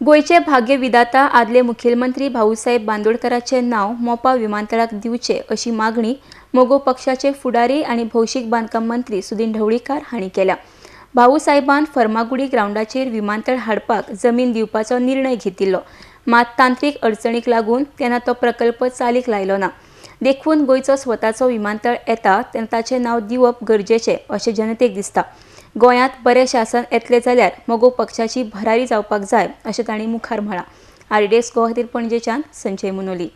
गोंयचे भाग्यविधाता आदले मुखेलमंत्री भाऊसाहेब बांदोडकराचे नाव मोपा विमानतळाक दिवचे अशी मागणी मगो पक्षाचे फुडारी आनी भौशीक बांदकाम मंत्री सुदिन ढवळीकार हांणी केल्या. भाऊसाहेबान फर्मागुडी ग्रावंडाचेर विमानतळ हाडपाक जमीन दिवपाचो निर्णय घेतिल्लो, मात तांत्रिक अडचणीक लागून तेन्ना तो प्रकल्प चालीक लायलो ना. देखून गोंयचो स्वताचो विमानतळ येता तेन्ना ताचें नाव दिवप गरजेचें अशें जनतेक दिसता. गोंयांत बरें शासन येतलें जाल्यार मगो पक्षाची भरारी जावपाक जाय अशें तांणी मुखार म्हळां. आरडीएक्स गोवा खातीर पणजेच्यान संजय मुनोली.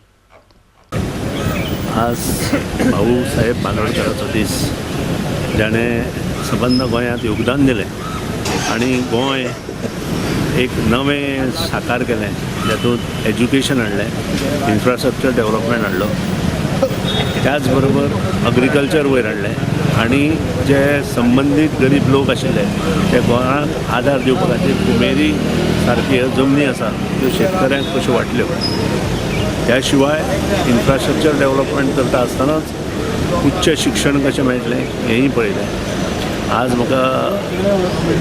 आज भाऊसाहेब बांदोडकराचो दीस, जाणें सबंद गोंयांत योगदान दिलें आनी गोंय एक नवें साकार केलें, जातूंत एज्युकेशन हाडलें, इन्फ्रास्ट्रक्चर डेव्हलपमेंट हाडलो, त्याच बरोबर अग्रिकल्चर वयर हाडलें आनी जे संबंदीत गरीब लोक आशिल्ले ते गोंयांक आदार दिवपा खातीर कुमेरी सारकी ह्यो जमनी आसा त्यो शेतकऱ्यांक कश्यो वांटल्यो. त्या शिवाय इन्फ्रास्ट्रक्चर डेव्हलपमेंट करता आसतनाच उच्च शिक्षण कशें मेळटलें हेंय पळयलें. आज म्हाका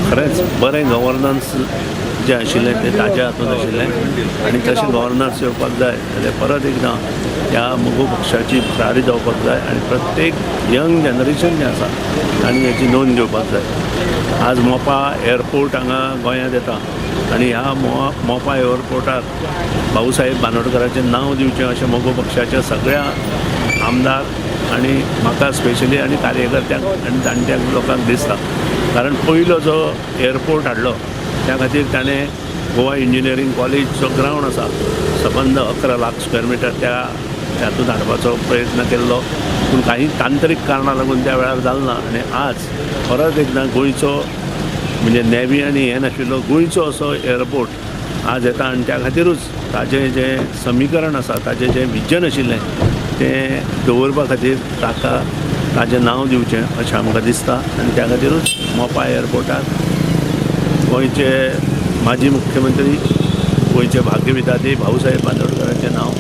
खरेंच बरें गव्हर्नन्स जें आशिल्लें तें ताज्या हातूंत आशिल्लें आनी तशें गव्हर्नन्स येवपाक जाय जाल्यार परत एकदां ह्या मगो पक्षाची भरारी जावपाक जाय आनी प्रत्येक यंग जनरेशन जें आसा तांणी हेची नोंद घेवपाक जाय. आज मोपा एअरपोर्ट हांगा गोंयांत येता आनी ह्या मोपा एअरपोर्टाक भाऊसाहेब बांदोडकराचें नांव दिवचें अशें मगो पक्षाच्या सगळ्या आमदार आनी म्हाका स्पेशली आनी कार्यकर्त्यांक आनी जाणट्यांक लोकांक दिसता. कारण पयलो जो एअरपोर्ट हाडलो त्या खातीर ताणें गोवा इंजिनियरींग कॉलेज जो ग्रावंड आसा सबंद 11 लाख स्क्वेअर मिटर त्या हातूंत हाडपाचो प्रयत्न केल्लो, पूण काही तांत्रीक कारणां लागून त्या वेळार जालो ना. आनी आज परत एकदां गोंयचो म्हणजे नेवी आनी हें नाशिल्लो गोंयचो असो एअरपोर्ट आज येता आनी त्या खातीरूच ताजें जें समीकरण आसा, ताजें जें विजन आशिल्लें तें दवरपा खातीर ताका ताजें नांव दिवचें अशें आमकां दिसता. आनी त्या खातीरूच मोपा एअरपोर्टाक गोंयचे माजी मुख्यमंत्री, गोंयचे भाग्यविधाते भाऊसाहेब बांदोडकराचें नांव